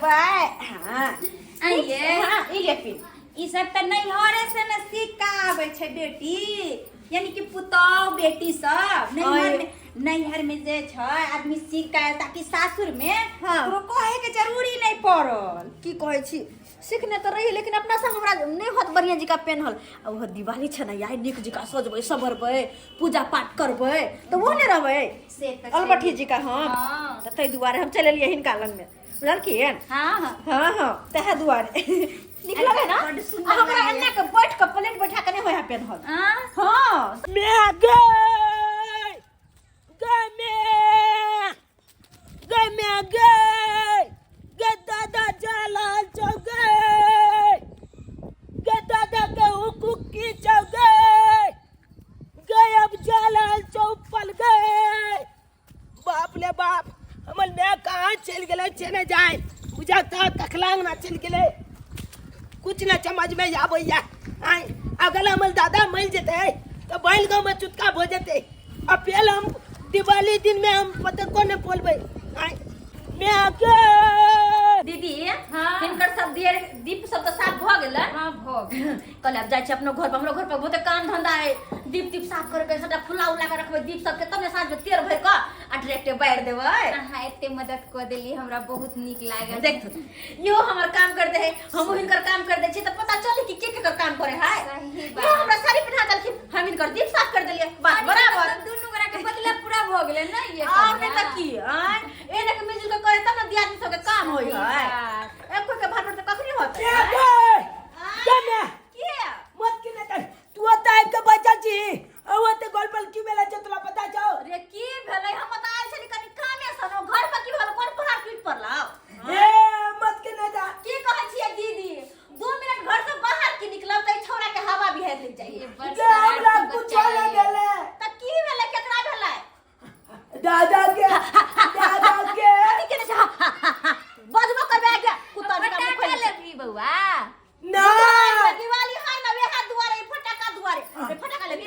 करबै। हाँ। आइये। हाँ, ई ले पिन। ई सब तऽ नैहरे से ने सीख के आबै छै बेटी, यानी कि पुतोह बेटी सब नैहर में, नैहर में जे छै आदमी सीख के आयल ताकि सासुर में ककरो कहे के जरूरी नहीं पड़ल। की कहै छी, सीखने तऽ रही, लेकिन अपना से हमरा नहि होत बढ़िया जिका पेन्हल। आ ओहो दिवाली छै ने, आइ नीक जिका सजबै सवरबै, पूजा पाठ करबै, तऽ ओ नहि रहबै से तऽ छै। अलबठी जिका हम। हाँ। तऽ ताहि दुआरे हम चलि एलियै हिनका लगमे, बुझलखिन? हाँ हाँ। हाँ हाँ, तहे दुआरे नीक लगे ना। बड्ड सुन्दर आ हमरा लगैया। एन्ना के बैठ के प्लेट बैठा के नहि होय है पेन्हल। हाँ? हाँ। मैं गए गए मैं गए मैं गए गए दादा जलाल चौ गए गए दादा के हुकुकी चौ गए गए अब जलाल चौ पल गए। बाप ले बाप, हमर माय कहाँ चलि गेलै चले जाए बुझा तऽ कखलांग ना चलि गेलै, कुछ ना समझ में आबैया। आय अगर हमर दादा मरि जेतै तऽ बैल गाँव में चुटका भऽ जेतै। आ फेर हम दिवाली दिन में हम पता को नहीं बोलबै। आय माय गे। दीदी, हाँ। हिनकर सब दियर दीप सब तऽ साफ भऽ गेलै। हाँ, भऽ गेल। कहले आब जाइ छी अपनो घर पर, हमरो घर पर बहुते काम धंधा है, दीप तीप साफ करे के, सबटा फुला उला के रखबै दीप सबके, तब ने साँझ में तेल भरि कऽ आ डायरेक्ट बारि देबै। अहाँ एते मदद कऽ देली, हमरा बहुत नीक लागल। देख, इहो हमर काम कर दे है, हमहूँ हिनकर काम कर दै छी, तऽ पता चले कि के केकर काम करे है। सही बात। इहो हमरा साड़ी पहिना देलखिन, हम हिनकर दीप साफ कर देलियै, बात बराबर। मतलब दुनू गोरा के बदला पूरा भऽ गेलै ने ये और नहीं कनिया? तऽ की, आँय एने के मिलजुल के करे तब ने दियादनी सबके काम होय सही है। बात। एको के भार पर तऽ कखनी होतै? माय गे, गे माय। के? मत के नहीं तर तू ओतऽ आबि के बैठल छी, आ ओतऽ गोल पर की भेलै छै तोरा पता छौ? रे की भेलै? हम तऽ आयल छली कनि कामे सँ, घर पर की भेल? कोन पहाड़ टूटि पड़लौ? ए मत के नहीं जा। की कहै छियै दीदी, 2 मिनट घर से बाहर की निकलब तऽ ई छौड़ा के हवा बिहाड़ि लग जाइए। ये बड़ गे हमरा शरारती कुछो बच्चा नहि ये। भेलै। तऽ की भेलै? केकरा भेलै? दादा के, दादा के। कथी केने छै? हा, हा, हा, हा। बजबो करबै आगे कुत्ता जकाँ मुँह फटाका खोलि लै छै। लेबही बौआ? ना। दिवाली है ना, वेहा दुआरे, ई फटाका दुआरे। रे फटाका लेबही?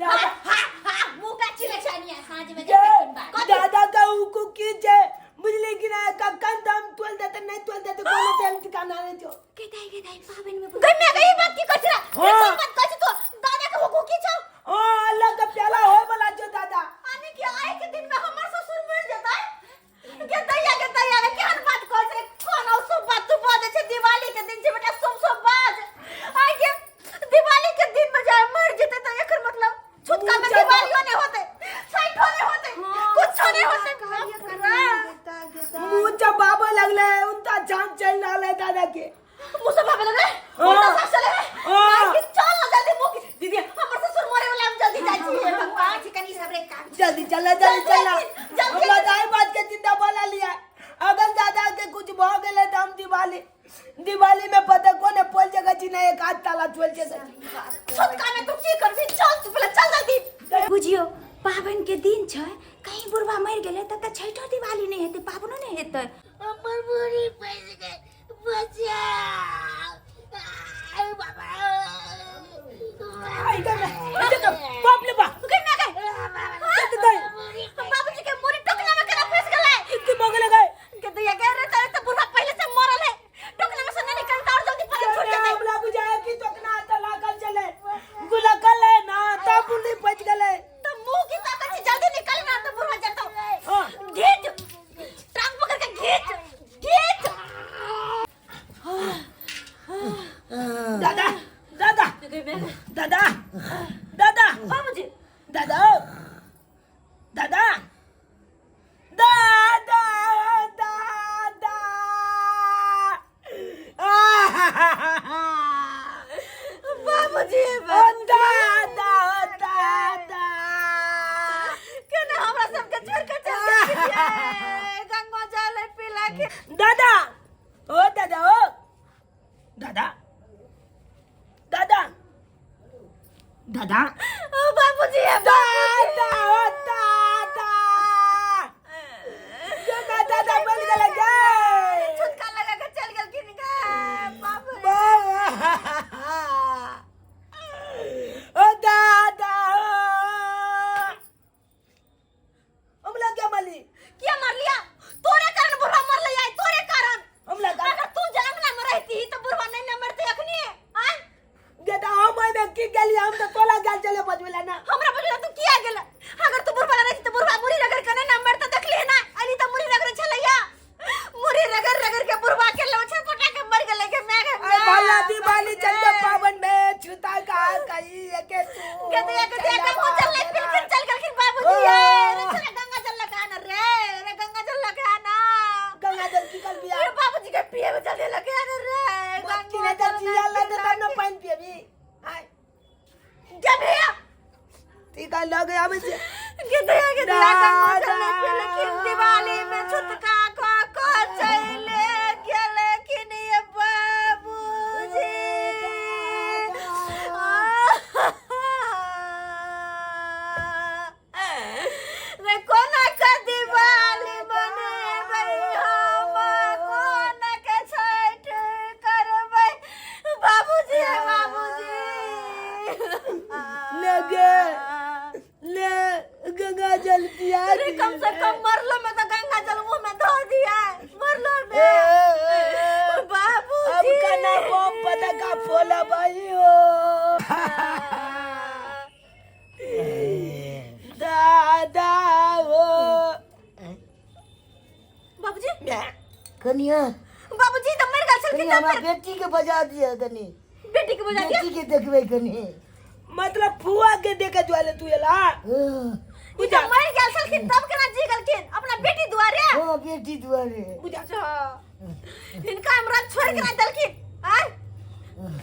दादा। हा, हा, हा, मुँह का चिल्लै छै अनिया। साँझ में गे, जाके किनबा। दादा का उ की छै बुझली कि ना? कखन दम तोल देते नहीं तोल देते, कोनो टाइम ठिकाना नहीं छौ। के दाई, के दाई, पाबनि में गई मैं गई बात की कहै छै रे? हाँ। कोन बात कहै छै तू? दादा के हुकू की छौ? हाँ, अल्लाह का प्याला होय वाला छौ दादा। यानी कि आइ के दिन में हमर ससुर मर जेतै? के दैया, के दैया रे, केहन बात कहै छै? कोन अशुभ बात तू बाजै छै? दिवाली के दिन छै बेटा, शुभ शुभ बाज। आइ के दिवाली के दिन में जाय मर जेतै तऽ एकर मतलब छुटका में ऊँचा दिवालियो नहीं होते, छठो नहीं होते, कुछो नहीं होते। मुंह चबाबे लगले, उनका जान चल रहल है दादा के। मुंह चबाबे लगले? हाँ। उनका सांस चले है? हाँ। माय के चल ना जल्दी मुंह के। दीदी, हमर ससुर मरे वाला, हम जल्दी जाइ छी। भगवान छी, कनी सबरे काम। जल्दी चला, जल्दी चला। जल्दी, जल्दी। हमरा दाई बात के चिंता बोला लिया, अगर दादा के कुछ भ गेले त हम दिवाली दिवाली में पता कोने पोल जगह छी ना, एक हाथ ताला चोल जगह छी। छुटका में तू की करबी? चल तू पहले, चल जल्दी। बुझियो पाबनि के दिन छै, कहीं बुढ़वा मरि गेलै तब तऽ छठो दिवाली नहि हेतै, पाबनो नहि हेतै। हमर बुढ़ी फंसि गेल, बचाउ, आय बाबा। आई गए, देखो, बाप रे बाप। गई मैं गई। कत गई? बाबूजी के मुरी टोकना में केना फंस गेलै? की मगल गए? के दैया के रे, तारे तऽ बुढ़वा पहले से मरल है, टोकना में से नहीं निकलता और जल्दी पानी छूट जेतै। हमरा बुझाया कि टोकना तला कल चले गुला कल है ना, तब बुढ़ी बच गेलै। तो मुंह की ताकत से जल्दी निकल ना तो बुढ़वा जतो। हाँ। घींच, टांग पकड़ के घींच घींच। दादा, दादा, दादा, दादा। बाबूजी। दादा, दादा, दादा, दादा। बाबूजी। ओ दादा, ओ दादा। केना हमरा सबके छोड़ के चल गेलखिन? गंगा जल पिला के। दादा, ओ दादा, ओ दादा, दादा, दादा। ओ बाबूजी। दादा, ओ दादा। दादा, दादा बन गेलै गे। छुटका लगा के चल गेलखिन गे बाबू। बाबा, ओ दादा, हमला क्या मारली? किया मार लिया? तोरे कारण बुढ़ा मरले आई, तोरे कारण। हमला का की गेली हम तो तोला गेल चले बजवेला ना। हमरा बजला तू किया गेल? अगर तू बुढ़वा रही त बुढ़वा मुरी रगड़ के ना मरता, देखली ना अली त मुरी रगड़ छलैया, मुरी रगड़ रगड़ के बुढ़वा के लौछे पटा के मर गेलै के मैं। अरे भला दिवाली चल के पावन में छुता का कही के तू गदया गदया के मुंह चल फिर फिर चल गेलखिन बाबूजी। ये रे छोरा गंगा जल लगा ना रे, रे गंगा जल लगा ना। गंगा जल की कल पिया रे बाबूजी के पिए में जल्दी लगा ना रे। मक्की ने जल जिया ला दे तब ना पानी पिएबी। आय जब भैया ठीक है लग आबै छै। गदया गदया गंगा जल नहीं पिलखिन दिवाली में छुतका को को चले गेलखिन ये बाबूजी। रे कोना के दिवाली मनेबै हम, कोना के छठ करबै बाबूजी बाबूजी। ले गे ले गंगा जल पिया। अरे कम से कम मरलो में तो गंगा जल मुंह में धो दिया मरलो में बाबूजी। अब कना बम पता का फोला भाई हो दादा हो। बाबूजी कनिया बाबूजी तो मर गेल छलखिन कनी तऽ हमरा बेटी के बजा दिया, कनी बेटी के बजा दिया। बेटी के देखबै कनी। मतलब फुआ के देखे जुआले तू एला। ई तऽ मर गेल छलखिन तब केना जी गेलखिन अपना बेटी दुआरे? हाँ बेटी दुआरे। बुझा हिनका हमरा छोड़ के ना देलखिन। आय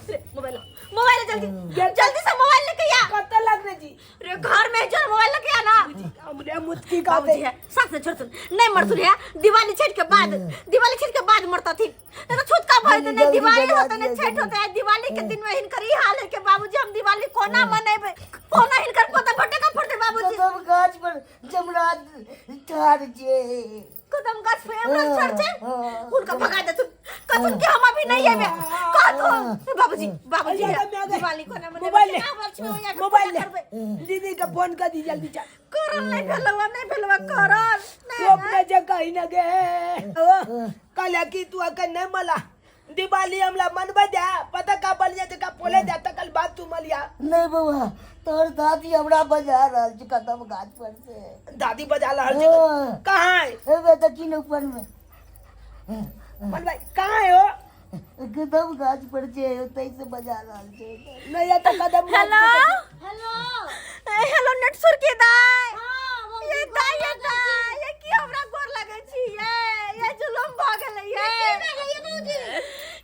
रे मोबाइल मोबाइल जल्दी जल्दी से मोबाइल लेके आ। कत लगने जी? रे घर में जो मोबाइल लेके आ ना। हमरे मुतकी का बाबूजी है साथ से छोड़ सुन नहीं मरथुन है दिवाली छठ के बाद, दिवाली छठ के बाद मरतथिन नहीं तो छुटका भर दे नहीं दिवाली होते नहीं छठ होते है। दिवाली के दिन में हिनकर ई हाल है के बाबूजी हम दिवाली कोना मनेबै, कोना हिनकर पोता फटका फटते बाबूजी। कदम गाछ पर जमराज ठार छै। कदम गाछ पर यमराज ठार छै? हुनका भगा देथुन, कहथुन कि हम अभी नहीं एबै कहथुन बाबूजी। बाबूजी दिवाली कोना मनेबै? मोबाइल ले, मोबाइल मोबाइल ले, दीदी के फोन कर दी जल्दी चल। करल नहीं भेलवा, नहीं भेलवा करल। तू अपने जगह ही न गे कल की तू अकर नहीं मला दिवाली हमला मनबे दे पता का बलिया जका पोले दे त कल बात तू मलिया। नहीं बउआ तोहर दादी हमरा बजा रहल छै कदम गाछ पर से। दादी बजा रहल छै? कहाँ है? एबे देखी न ऊपर में। मनबे कहाँ है हो? कदम गाछ पर छै ओतै से बजा रहल छै। नहीं या त कदम। हेलो हेलो हेलो नेटसुर के दाय, ये दाय ये दाय ये की हमरा गोर लगै छी ये जुलुम भ गेलै ये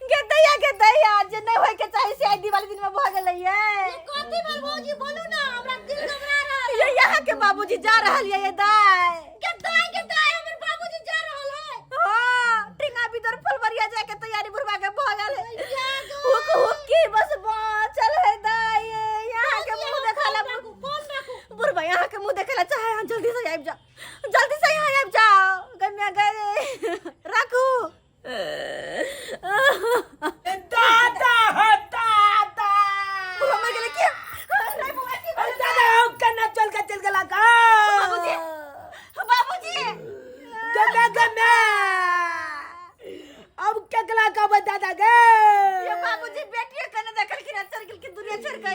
गे दैया गे दैया जे नहीं होय के चाही से आइ दिवाली दिन में भ गेलै ये। कथी भेल भौजी बोलू ना, हमरा दिल घबरा रहल। ये यहाँ के बाबूजी जा रहल ये ये दाय के दाय के दाय हमर बाबूजी जा रहल है। हां टिंगा भीतर फुलबरिया जाय के तैयारी बुढ़वा के भ गेल है। हुक हुक की बस बाचल है दाय यहाँ के मुंह देखला बुढ़वा यहाँ के मुंह देखेला चाहे। हाँ जल्दी से आबि जाओ, जल्दी से यहाँ आबि जाओ गम्या गए राखू। दादा हो दादा बुढ़वा मर गेलै की? नहीं बुढ़वा की अरे दादा हो कन्ना चल के चल गेला का बाबूजी बाबूजी गम्या गम्या अब केकला का दादा गे? ये बाबूजी बेटिए कने देखलखिन चल गेलखिन दुनिया छोड़ के।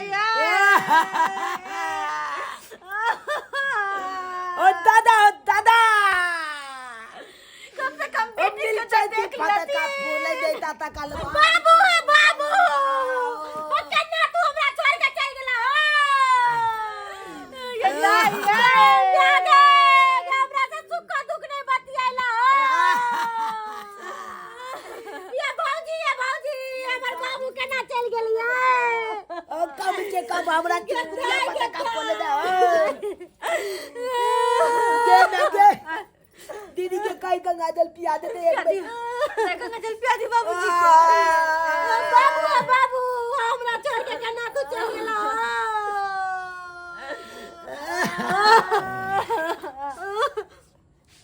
ओ दादा ओ दादा कम से कम ओ बेटी मिल के तो जाती देख पता लेती। का फूले देता ता कल। बाबू है बाबू ओ कन्या तू हमरा छोड़ के चल गेला हो ये दाई ये गे हमरा से सुख दुख नहीं बतियाला हो ये भौजी ये भौजी हमर बाबू केना चल गेलिए? ओ कब से कब हमरा के पता का फूले दे गे ना गे दीदी के कई गंगा जल पिया दे एक बेर। गंगा जल पिया दी बाबूजी के। बाबू बाबू हमरा छोड़ के केना तू चल गेला?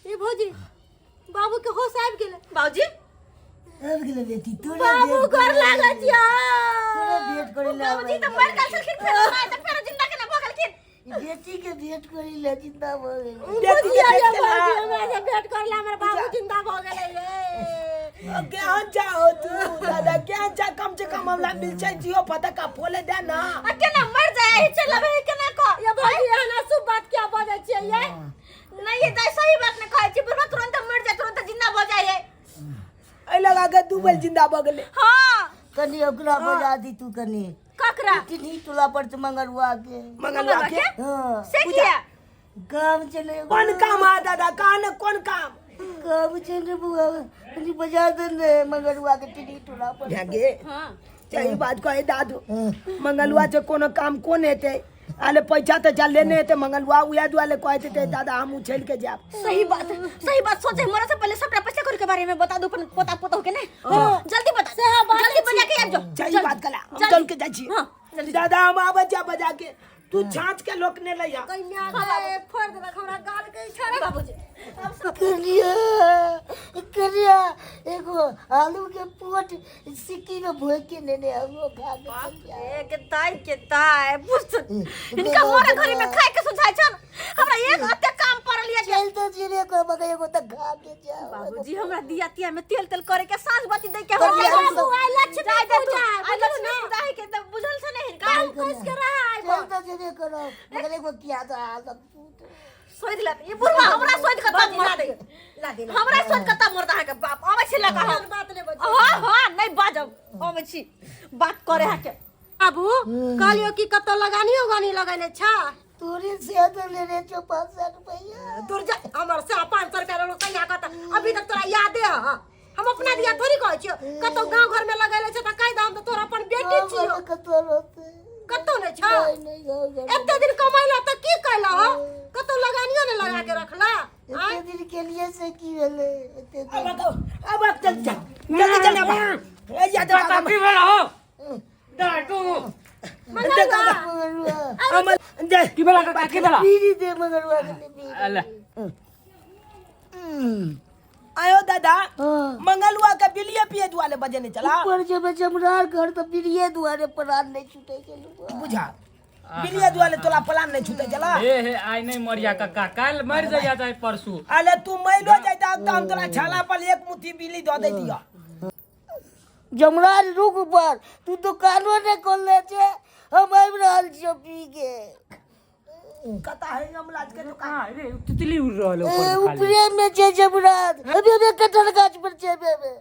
ए भौजी बाबू के होश आबि गेलै। बाबूजी आबि गेलै बेटी तोरा बाबू गोर लागै छियौ। तोरा भेंट करै लए बाबूजी तऽ मर गेल छलखिन फेर आइ तऽ फेरो जिंदा केना भऽ गेलखिन? बेटी के भेंट करै लए जिंदा भऽ गेलै। बेटी के भेंट केला। बाबूजी हमरा से भेंट करला हमर बाबू जिंदा भऽ गेलै ये। ज्ञान चाहो तू दादा ज्ञान चा, कम से कम हमरा मिल जाए जियो पता का फोले दे ना। आ केना ये नहीं ये दाई सही बात ने कहै छी बुढ़वा तुरंत मर जाए तुरंत जिंदा भ जाए ये। एहि लगा के दू बेर जिंदा भऽ गेलै। हाँ। कनी ओकरा बजा दी तू कनी। ककरा? तिन्ही टोला पर से मंगरुआ के। मंगलुआ के? हाँ। से किया? काम चले। कोन काम आ दादा कहा ने कोन काम? काम चले बुआ कनी बजा दे ने मंगरुआ के तिन्ही टोला पर। भागे। हाँ। सही बात कहे दादू। मंगलुआ से कोनो काम कोन हेतै? आले पैसा तो जा लेने हेतै मंगलुआ उया दुआले कहते थे दादा हम उछल के जाब। सही बात, सही बात सोचे मरे से पहले सबटा पैसा कौड़ी के बारे में बता दो अपन पोता पोतोह के ने। जल्दी बता, जल्दी बजा के आबि जाओ। सही बात कला, हम जल्दी। चल के जाइ छी। हाँ, जल्दी। दादा हम आबै छी बजा के, तू छाँच के लोक ने लैया। कन्या के फोड़ देलक हमरा गाल के छड़ा। बाबूजी, अब सब करिया करिया एगो आलू के पोट सिक्की में भोज के लेने आबो खा के करिया। ए के दाई के दाई, बुझ हिनका मोरे घरी में खाए के सुझाय छन। हमरा एक अते काम पड़ल ये चल तो जीरे को मगर एगो त खा के जाओ। बाबूजी हमरा दिया तिया में तेल तेल करे के साँझ बाती दे के करिया हमरा हम बाबू सब- आइ लक्ष्मी पूजा, आइ लक्ष्मी पूजा है के त बुझल छ ने हिनका। करिया। कस के रहा आइ चल तो जीरे करो मगर एगो किया तो आलू के पोट। सोच ले ई बुढ़वा हमरा सोच के तब मरतै। हमरा सोच के तब मरता है के बाप आबै छी लगा हम। बात नहि बजब। हां हां नहीं बाजब आबै छी बात करे है के। बाबू कहलियो कि कतौ लगानी उगानी लगेने छा? तोरे से तो लेने छो 500 रुपया। दूर जा हमर से 500 रुपया लेलहुँ कहिया कतौ अभी तक तोरा यादे ह। हम अपना दिया थोड़ी कहै छियो कतौ गाँव घर में लगेले छ त कहि दे हम त तोर अपन बेटी छियो। कतौ रहतै? कतौ नहि छ? नहीं, नहीं, गाँव घर में। एते दिन कमैला त की कैला हो? कतौ लगानियो ने लगा के रखला? एते दिन के लिए से की भेलै? एते दिन। अब अब अब अब चल चल जल्दी चल अब। ए या तो काका की भेल हो? दादू। मगरुआ। अमल दे की भेला काका की भेला? बीड़ी दे मगरुआ के बीड़ी। अल्लाह। आयो दादा हाँ। मंगलुआ के बिलिये पिए दुआले बजेने चला। ऊपर जेबे जमरार घर तो बीड़िए दुआरे प्राण नहीं छूटे के बुझा बिलिये दुआले तोला प्लान नहीं छूटे चला। हे हे आइ नहीं मरिया काका काल मर जाइया चाहे परसू। अरे तू मैलो जाता तो हम तोला छाला पर एक मुट्ठी बिली दो दे दिया। जमराज रुक ऊपर तू दुकानो ने खोलले छे हम आबि रहल छियो पी के। कता है यमराज के दुकान? हां रे तितली उड़ रहल ए, ऊपर में खाली। ऊपरे में छे जमराज अबे अबे कटहल गाछ पर छे अबे अबे।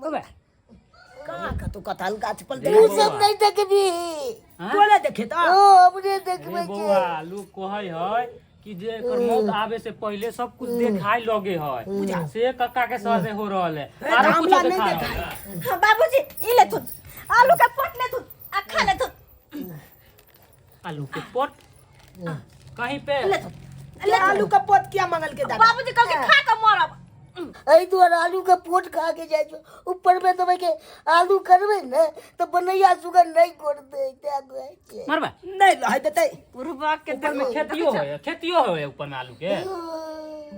ओबे। कहाँ का तू कटहल गाछ पर तू देखे? सब नहीं देखबी। हाँ? तोले देखे तो? ओ हमरे देखबे रे छे। बौआ लोग कहै है कि जे एकर मौत आवे से पहले सब कुछ देखाई लगे है से कक्का के साथे हो रहल है। ए, आरो आमला कुछो नहीं देखा देखाई। रहल है। हाँ, बाबूजी ई ले तू आलू के पोट ले तू आ खा ले तू। आलू के पोट कहीं पे? ले तू ले आलू का पोत किया मंगल के दादा? बाबूजी कह के खा के मरब। एहि दुआरे आलू के पोट खा के जाइ छौ ऊपर में तो के आलू करबै ने तो बनैया सुगर नहीं करतै तैं कहै छियै। मरबा नहीं रहै देतै। बुढ़वा के ऊपर में खेतियो होय, खेतियो होय ऊपर में आलू के।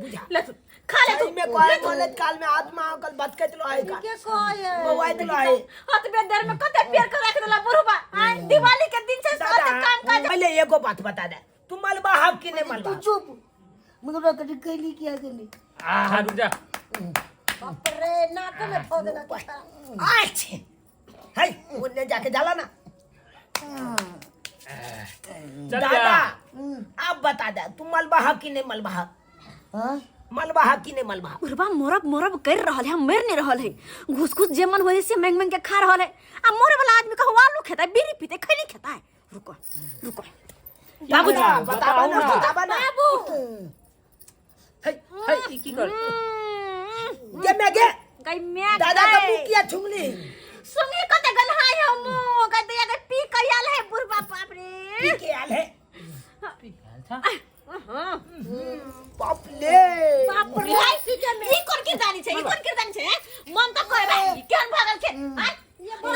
बुझा ले तू खा ले तू। में कहै कॉलेज काल में आत्मा अंकल भटकैत रहै का। के कहै? बौआइत रहै। हाथ में देर में कते पेड़ के राख देला बुढ़वा। आय दिवाली के दिन छै दादा सब काम काज। पहले एगो बात बता दे तू मलबा हब कि नहीं मलबा? तू चुप मगर कटी कैली किया गेली? आ रुक जा। बाप रे नाको में फो देलक। अच्छे है ओने जाके जाला ना। चल दादा जा। आप बता दे तू मलबा हब कि नहीं मलबा हब? हाँ? मलबा हब कि नहीं मलबा हब? बुढ़वा मरब मरब कर रहल है मर नहीं रहल है। घुस घुस जे मन होय से मांग मांग के खा रहल है। आ मरे वाला आदमी कहू आलू खेता बीड़ी पीते खैनी खेता है। रुको रुको बाबूजी बताबा ना बताबा ना बाबू हे हे ई की कर? गे मैं गे गई मैं दादा का मुंह किया छुंगली सुंगी कते गन्हाय है मुंह गई दया के पी के आयल है बुढ़वा बाप रे। पी के आयल है। अच्छा बाप ले बाप रे ई कोन किरदानी छै ई कोन किरदानी छै मन त कहै भाई केहन भागल छै आय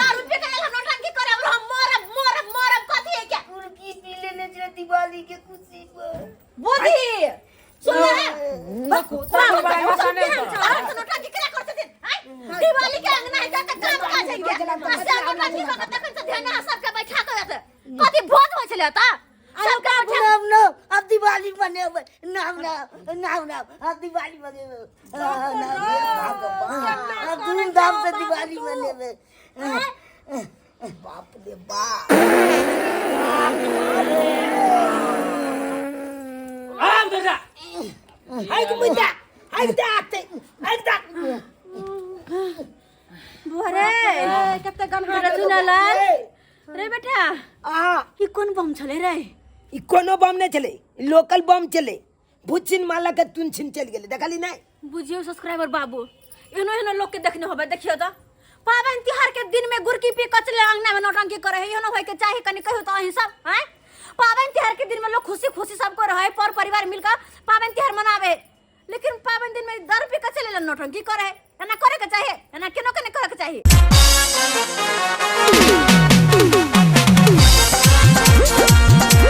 दारू पी के आयल हम नौटंकी करे हम मरब मरब मरब कथी है क्या? कुर्की पी लेने छे दिवाली के खुशी पर। बुद्धि सुन ले नौटंकी केना करत छथिन आय दिवाली के अंगना है त काम काज है क्या? आ से नौटंकी कऽ के तखन से ध्यान सबके बैठा के एतऽ कथी भोज होइ छलै एतऽ सबके बैठा नाम नाम अब दिवाली मनेबै नाम नाम नाम नाम अब दिवाली मनेबै अब धूमधाम से दिवाली मनेबै। बाप रे बाप। आब जा। हाइक मुदा हाइक दे आते हाइक दा। बुआ रे, कते गन्हा बेटा चुनालाल रे बेटा, आ ई कोन बम छले रे? ई कोनो बम नहीं चले, लोकल बम चले। भुचिन माला के तुन छिन चल गेले, देखली नहीं? बुझियो सब्सक्राइबर बाबू, एहनो एहनो लोग के देखने होबे। देखियो तो पावन तिहार के दिन में गुरकी पी कचले अंगना में नौटंकी करे है, एहनो होय के चाही? कनी कहियो तो अहीं सब हैं। पावन तिहार के दिन में लोग खुशी खुशी सबको रहे, पर परिवार मिलकर पावन तिहार मनावे, लेकिन पावन दिन में दारू पी कचले नौटंकी करे है, एना करे के चाही? एना केनो के नहीं करे के चाही।